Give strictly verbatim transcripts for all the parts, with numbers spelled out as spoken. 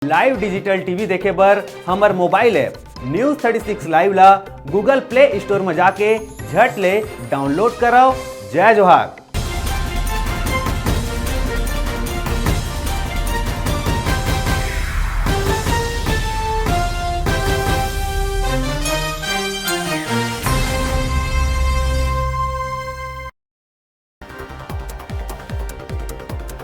Live digital T V देखे बर हमर mobile app News thirty six Live ला Google Play Store म जाके झट ले download करव। जय जोहार।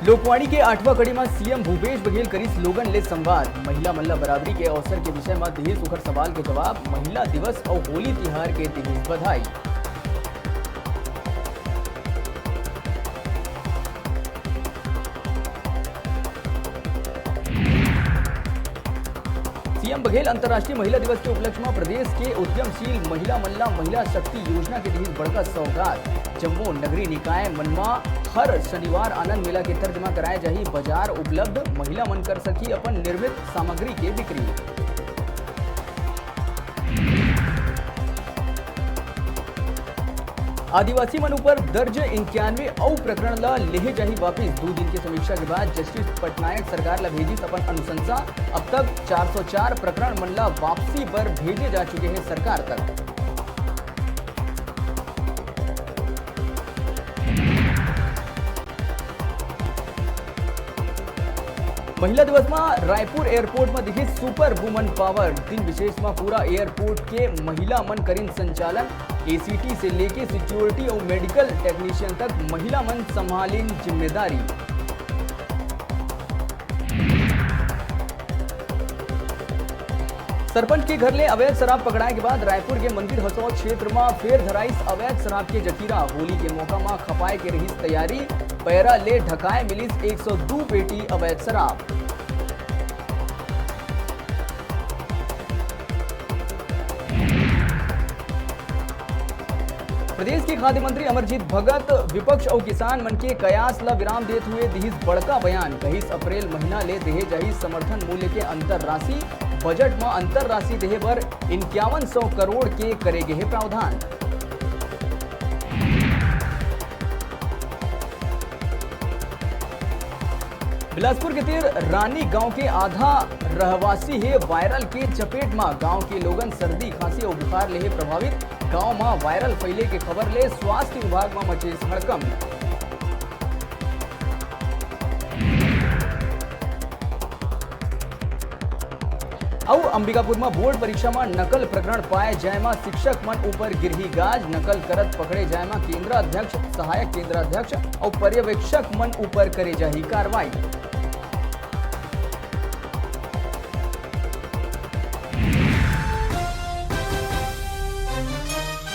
लोकवाणी के आठवां कड़ी म सीएम भूपेश बघेल करिस लोगन ले संवाद। महिला मन ल बराबरी के अवसर के विषय म दिहिस ओखर सवाल के जवाब। महिला दिवस अउ होली तिहार के दिहिस बधाई। सीएम बघेल अंतर्राष्ट्रीय महिला दिवस के उपलक्ष्य म प्रदेश के उद्यमशील महिला मन ला महिला शक्ति योजना के दिहिस बड़का सौगात। जम्मो नगरीय निकाय मन म हर शनिवार आनंद मेला के तर्ज म कराए जाही बाजार उपलब्ध, महिला मन कर सकही अपन निर्मित सामग्री के बिक्री। आदिवासी मन ऊपर दर्ज इक्यानवे अउ प्रकरण ल लेहे जाही वापिस। दू दिन के समीक्षा के बाद जस्टिस पटनायक सरकार ल भेजिस अपन अनुशंसा। अब तक चार सौ चार प्रकरण मन ल वापसी बर भेजे जा चुके हे सरकार तक। महिला दिवस म रायपुर एयरपोर्ट म दिखिस सुपर वुमन पावर। दिन विशेष म पूरा एयरपोर्ट के महिला मन करिन संचालन। एसीटी से लेके सिक्योरिटी अउ मेडिकल टेक्नीशियन तक महिला मन संभालिन जिम्मेदारी। सरपंच के घर ले अवैध शराब पकड़ाए के बाद रायपुर के मंदिर हसौद क्षेत्र म फेर धराइस अवैध शराब के जखीरा। होली के मौका म खपाए के रहिस तैयारी, पैरा ले ढकाए मिलिस एक सौ दू पेटी अवैध शराब। प्रदेश के खाद्य मंत्री अमरजीत भगत विपक्ष अउ किसान मन के कयास ल विराम देत हुए दिहिस बड़का बयान। कहिस, अप्रैल महीना ले देहे जाही समर्थन मूल्य के अंतर राशि। बजट म अंतर राशि देहे बर इक्यावन सौ करोड़ के करे गे हे प्रावधान। बिलासपुर के तीर रानी गांव के आधा रहवासी हे वायरल के चपेट म। गांव के लोगन सर्दी, खांसी अउ बुखार ले हे प्रभावित। गांव म वायरल फैले के खबर ले स्वास्थ्य विभाग म मचे हड़कंप। अउ अंबिकापुर म बोर्ड परीक्षा म नकल प्रकरण पाए जाए म शिक्षक मन ऊपर गिरही गाज। नकल करत पकड़े जाए म केंद्राध्यक्ष, सहायक केंद्राध्यक्ष अउ पर्यवेक्षक मन ऊपर करे जाही कार्रवाई।